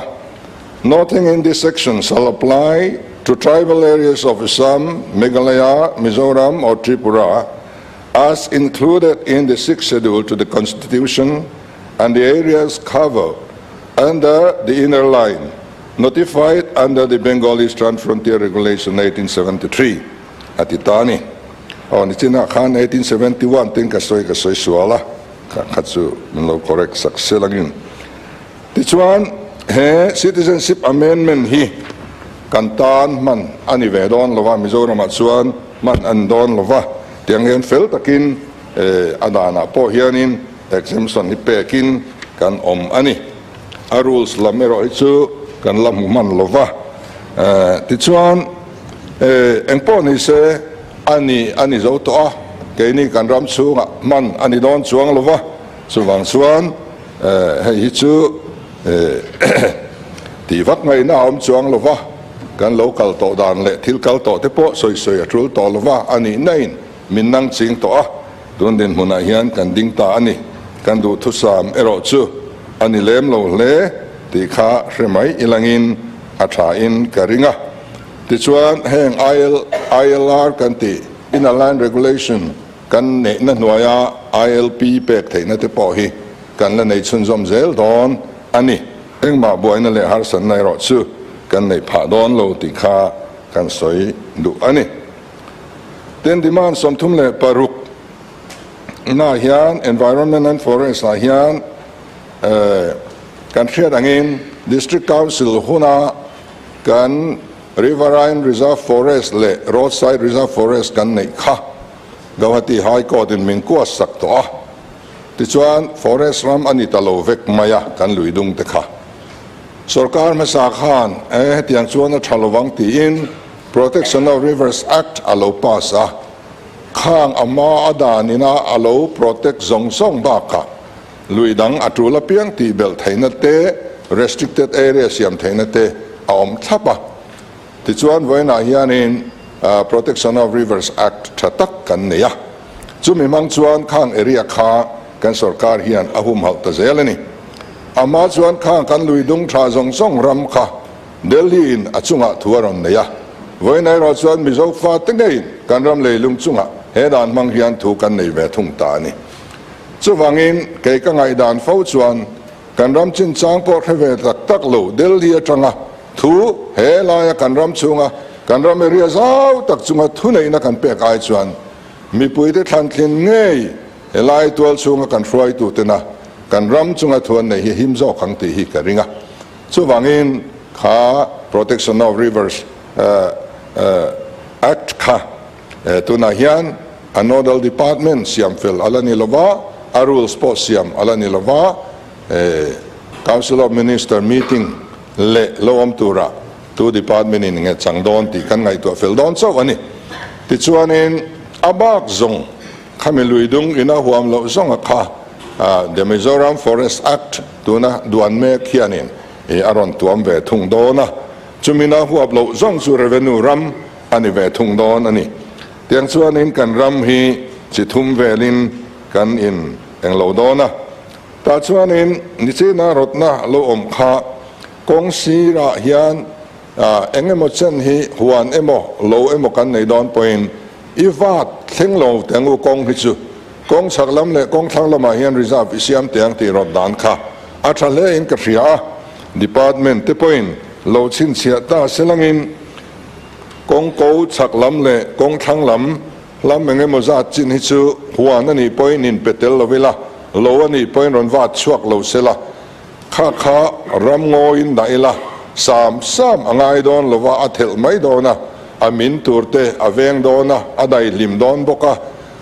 Nothing in this section shall apply to tribal areas of Assam, Meghalaya, Mizoram or Tripura as included in the Sixth Schedule to the Constitution and the areas covered under the inner line notified under the Bengal Eastern Frontier Regulation 1973 a ti ta a ni. Aw nichinah khan 1871 tin ka sawi ka sawi sual a, kha kha chu min lo correct sak sel angin. Tichuan he Citizenship Amendment hi kan tan hman a ni ve dawn lo va, Mizoramah chuan hman a ni dawn lo va, tiang hian fel takin a danah pawh hianin exemption hi pekin kan awm a ni. A rules lam erawh hi chu kan la hmu hman lo va. Tichuan engpawh ni se a ni a ni zo tawh a, keini kan ram chhungah hman a ni dawn chuang lo va, chuvang chuan hei hi chu tih vak ngaihna a awm chuang lo va, kan lo kal tawh dan leh thil kal tawh te pawh sawi sawi a tul tawh lo va, a nih nain min nang ching tawh a, tun dinhmunah hian kan ding ta a ni, kan duhthusam erawh chu a ni lem lo hle tih kha hre mai ilangin a thain ka ring a. Tichuan heng ILR kan tih, Inner Line Regulation, kan neihna hnuaia ILP pek theihna te pawh hi kan la nei chhunzawm zel dawn a ni. Engmah buaina leh harsatna erawh chu kan neih phah dawn lo tih kha kan sawi duh a ni. Tin, demand 36 na hian Environment and Forest ah hian kan hriat angin District Council huna kan Riverine Reserve Forest leh Roadside Reserve Forest kan neih kha Gauhati High Court in min kuat sak tawh a, tichuan forest ram a ni ta lo vek mai a kan lui dung te kha. Sorkar hmasa khan e hetiang chuan a tha lovang tiin Protection of Rivers Act a lo pass a, khang a hma a dan ina a lo protect zawng zawng bakah lui dang a tul apiang tih belh theihna te, restricted area siam theihna te a awm thlap a. Tichuan vawiinah hianin Protection of Rivers Act tha tak kan nei a, chumi hmang chuan khang area kha kan sorkar hian a humhalh ta zel a ni. A hma chuan khang kan lui dung tha zawng zawng ram kha Delhi in a chungah thu a rawn nei a, vawiin erawh chuan Mizo fate ngeiin kan ram leilung chungah he dan hmang hian thu kan nei ve thung ta a ni. Chuvangin kei ka ngaihdan fo chuan kan ram chinchang pawh hre ve tak tak lo Delhi atanga thu he laia kan ram chhunga kan ram area zau tak chunga thuneihna kan pek ai chuan mipuite thlantlin ngei helai tual chhunga kan hruaitutena kan ram chunga thu an nei hi him zawk ang tih hi ka ring a. Chuvangin kha Protection of Rivers Act kha tunah hian a nodal department siam fel a la ni lova, a rules pawh siam a la ni lova, Council of Minister meeting leh lo awm turah tu department in nge chang dawn tih kan ngaihtuah fel dawn chauh a ni. Tichuanin a bak zawng Khami lui dung ina huam loh zawnga kha The Mizoram Forest Act tuna duan mek hianin a rawn tuam ve thung dawn a, chumina huap loh zawng chu revenue ram a ni ve thung dawn a ni. Tiang chuanin kan ram hi chi thum velin kan in englo dawn a, tah chuanin nichina rawtna lo awm kha kawng sirah hian eng emaw chen hi huan emaw lo emaw kan nei dawn pawhin I vat thleng lo teng u kawng hi chu kawng chhak lam leh kawng thlang lamah hian reserve i siam teng tih rawt dan kha a tha hle in ka hria a, department te pawhin lo chhinchhiah ta se langin kawng ko chhak lam leh kawng thlang lam hlam eng emaw zat chin hi chu huan a nih pawhin in pe tel lo ila, lo a nih pawhin rawn vat chhuak lo se la. Kha kha ram ngawiin dah ila, sam sam a ngai dawn lo va, a thelh mai dawn a, a min tur te a veng dawn a, a daihlim dawn bawk a,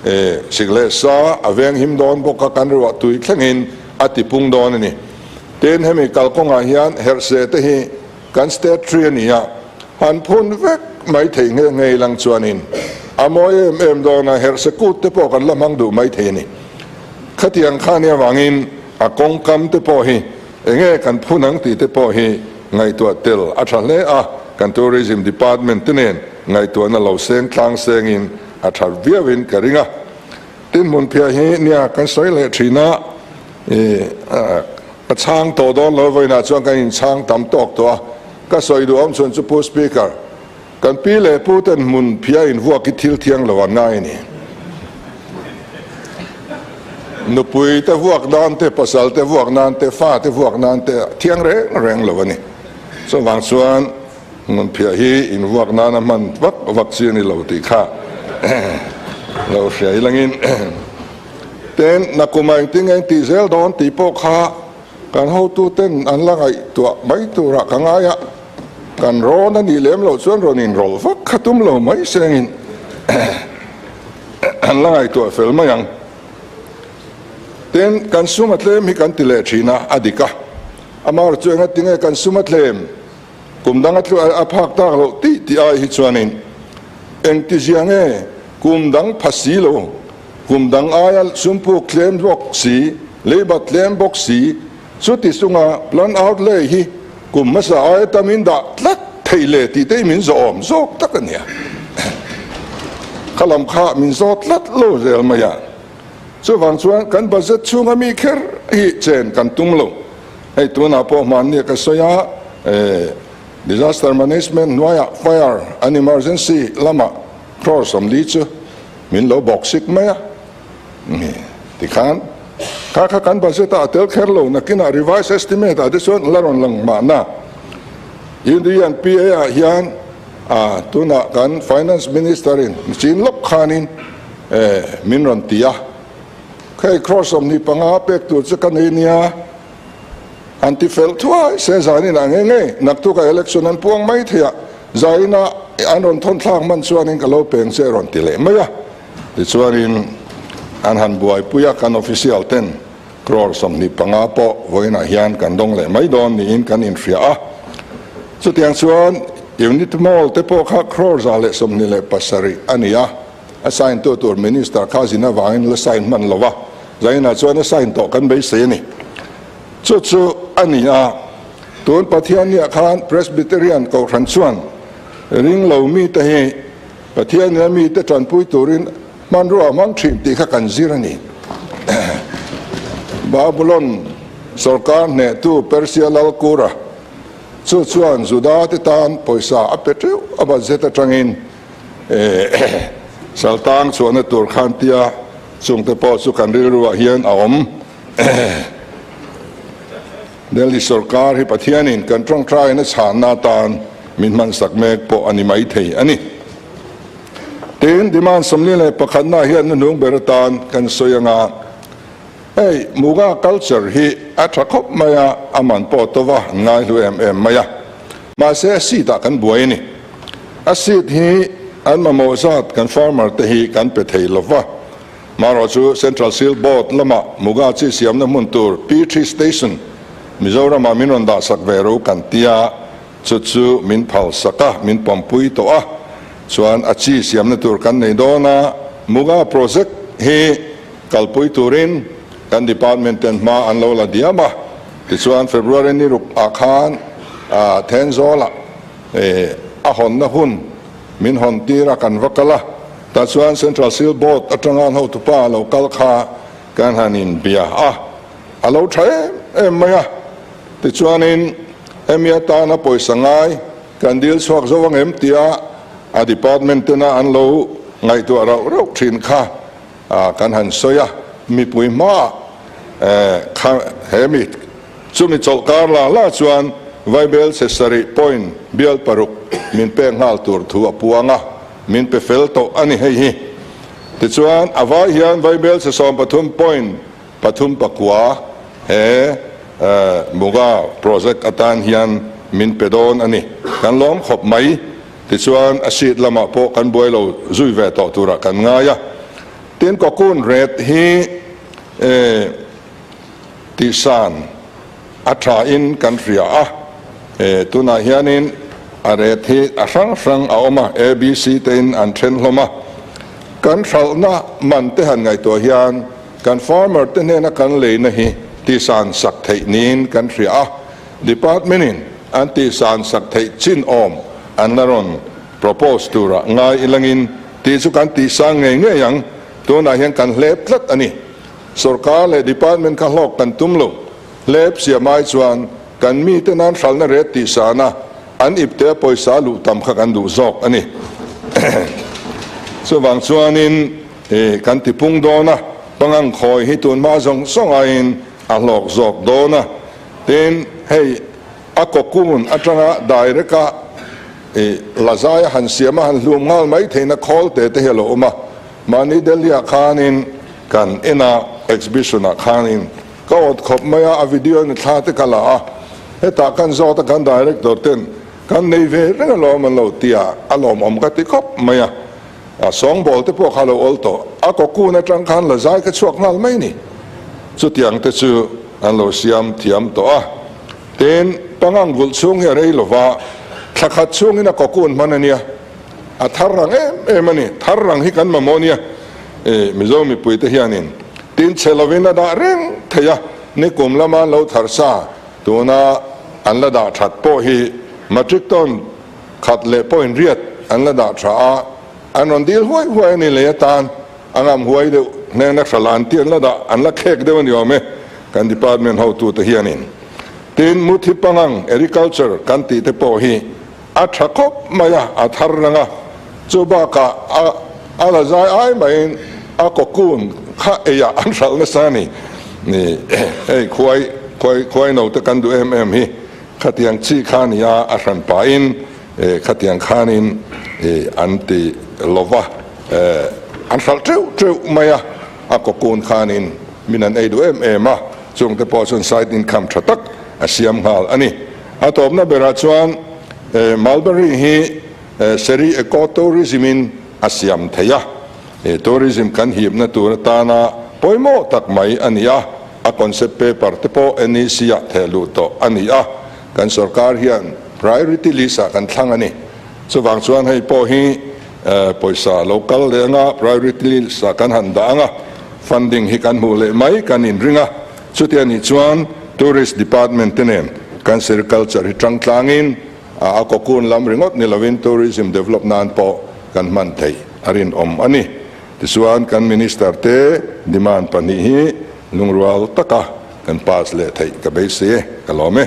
e, sik leh sa a veng him dawn bawk a, kan ruah tui thlengin a ti pung dawn a ni. Tin, hemi kalkawngah hian herhse te hi kan state tree a ni a, han phun vek mai thei nghe nghe ilang chuanin a mawi em em dawn a, herhse kut te pawh kan la hmang duh mai thei a ni. Khatiang kha nia vangin a kawngkam te pawh hi enge kan phun ang tih te pawh hi ngaihtuah tel a tha hle a, kan Tourism Department te nen ngaihtuahna lo seng tlang sengin a tha viauin ka ring a. Tin hmunphiah hi nia kan sawi leh thin a, ka chhang tawh dawn lo vawiinah chuan kan inchhang tam tawk tawh a, ka sawi duh awm chhun chu Pu Speaker. Kan pi leh pu ten hmun phia in vuak hi thil thiang lo an ngai a ni. Nupui te vuak nan te, pasal te vuak nan te, fa te vuak nan te thiang reng reng lo a ni. Chuvang chuan hmun phiah hi in vuak nana hman vak vak chi a ni lo tih kha lo hria ilangin ten nakum ah engtin nge intih zel dawn tih pawh kha Kan hotuten an la ngaihtuah mai turah ka ngai a, kan rawn a nih lem loh chuan rawn inrawlh vak kha tum lo mai sengin an la ngaihtuah fel mai ang. Tin, kan sum a tlem hi kan ti leh thin a, a dik a. Amaherawhchu chu enga tinge kan sum a tlem? Kum dang a a phak tak loh tih tih ai hi chuanin engtizia nge kum dang pha si lo, kum dang aia sumpuk tlem bawk si, leiba tlem bawk si, chuti chunga plan outlay hi kum hmasa aia tamin dah tlat thei le tih te hi min zawhawm zawk tak a nia. Kha lam kha min zawt tlat lo zel mai a. Chuvang chuan kan budget chhunga mi kher hi chen kan tum lo. Hei tunah pawh hmanni ka sawi a, Disaster Management hnuaiah Fire and Emergency lamah crore 40 chu min lo bawk sik mai a. Tikhan kha kha kan budget ah a tel kher lo, nakinah revised estimate ah te chuan la rawn lang mahna. UDNPA ah hian tunah kan Finance Minister in chin lawk khanin min rawn ti a. Hei crore 25 pek tur chu ka nei nia, an ti fel thuai se zanin ah nge nge naktuk ah election an puang mai thei a, zain ah an rawn thawn thlak hman chuanin ka lo peng che rawn ti leh mai a. Tichuanin an han buaipui a, kan official ten crore 25 pawh vawiinah hian kan dawng leh mai dawn niin kan inhria a. Chutiang chuan Unit Mall te pawh kha crore 127 a ni a. A sign tu tur Minister kha zin avangin la sign hman lo va, Zainah chuan a sign tawh kan beisei a ni. Chu chu a ni a, tun Pathianniah khan Presbyterian Kohhran chuan ring lo mite hi Pathiannia mite tanpui turin hmanrua a hmang thin tih kha kan zir a ni. Babulon sorkar hnehtu Persia lal Kura chu chuan Juda te tan pawisa a pe teuh a budget atangin Saltang chhuahna tur khan tia chungte pawh chu kan rilruah hian a awm. Delhi sorkar hi Pathianin kan tawngtaina chhanna atan min hmansak mek pawh a ni maithei a ni. Tin, demand 41 na hian hnuhnung ber atan kan sawi anga hei Muga culture hi a tha khawp mai a, a man pawh to va an ngaihlu em em mai a. Mahse a seat ah kan buai a ni. A seat hi an mamawh zat kan farmer te hi kan pe thei lo va. Marawh chu Central Silk Board lamah Muga chi siamna hmun tur P3 Station Mizoram ah min rawn dah sak ve ro kan tia, chu chu min phal sak a, min pawmpui tawh a. Chuan a chi siamna tur kan nei dawn a, Muga project hi kalpui turin kan department ten hma an lo la diam a. Tichuan February ni ruk ah khan Thenzawl ah a hawnna hun min hawn tir a kan va kal a, tah chuan Central Silk Board atanga an hotupa a lo kal kha kan han inbia a, a lo tha em em mai a. Tichuanin hemi atana pawisa ngai kan dil chhuak zo ang em tia a department tena an lo ngaihtuah rauh rauh thin kha kan han sawi a, mipui hmaah kha he mi chumi chawlhkar la la chuan Vaibel chhe sarih point bial paruk min pek nghal tur thu a puang a, min pe fel tawh a ni hei hi. Tichuan a vai hian Vaibel chhe 13 point pathum pakua he Muga project atan hian min pe dawn a ni. Kan lawm khawp mai. Tichuan a seat lamah pawh kan buai lo zui ve tawh turah kan ngai a. Tin cocoon ret hi tihsan a tha in kan hria a. Tunah hianin a ret hi a hrang hrang a awm a, ABC te in an then hlawm a. Kan hralhna man te han ngaihtuah hian kan farmer te hnena kan leina hi tihsan sak theih niin kan hria a. Department in an tihsan sak theih chin awm an la rawn propose turah ngai ilangin tih chu kan tihsang ngei ngei ang, tunah hian kan hlep tlat a ni. Sorkar leh department kha hlawk kan tum lo, hlep siam ai chuan kan mite nan hralhna ret tihsana An ipte a pawisa luh tam kha kan duh zawk a ni. Chuvang chuanin kan tipung dawn a, pangang khawi hi tunhma zawng zawng aiin a hlawk zawk dawn a. Tin, hei a cocoon atanga direct a lazai a han siam a han hlum nghal mai theihna khawl te te hi a lo awm a. Mahni Delhi ah khanin kan en a, exhibition ah khanin Ka awt khawp mai a, a video ni thla te ka la a, hetah kan zawt a kan director ten kan nei ve reng alawm an lo ti a, a lawmawm ka ti khawp mai a, a sawngbawl te pawh kha lo awl tawh, a cocoon atang khan la zai ka chhuak nghal mai ni, chutiang te chu an lo siam thiam tawh a, tin pangang vulh chhung hi a rei lova, thla khat chhungin a cocoon hman a nia, a thar rang em em a ni, thar rang hi kan mamawh nia. Mizo mipuite hianin tin chhe lovin a dah reng thei a, nikum lama an lo thar sa tuna an la dah that pawh hi matric ton khat leh point riat an la dah tha a, an rawn dil huai huai a ni lei atan a ngam huai deuh hnena hra lan tih an la dah an la khek deuh a ni awm e kan department hotute hianin. Tin, Muthi Pangang Agriculture kan tih te pawh hi A tha khawp mai a, a thar reng a. Chu bakah a a la zai ai maiin a cocoon kha eiah an hralh nasa a ni. Ni hei khuai khuai khuai no te kan duh em em hi khatiang chi kha a ni a, a hran pahin khatiang khanin an ti lova an hralh teuh teuh mai a, a cocoon khanin min an ei duh em em a, chungte pawh chuan side income tha tak a siam nghal a ni. A tawpna berah chuan Mulberry hi Seri Eco Tourism in a siam thei a, tourism kan hipna tur atana pawimawh tak mai a ni a, a concept paper te pawh NEC ah theh luh tawh a ni a, kan sorkar hian priority list ah kan thlang a ni. Chuvang chuan hei pawh hi pawisa lo kal leh anga priority list ah kan han dah anga funding hi kan hmuh leh mai kan inring a. Chutia nih chuan Tourist Department te nen kan sericulture hi tang tlangin a cocoon lam ringawt ni lovin tourism develop nan pawh kan hman theih a rinawm a ni. Tichuan kan Minister te demand pahnih hi lungrual taka kan pass leh theih ka beisei e, ka lawm e.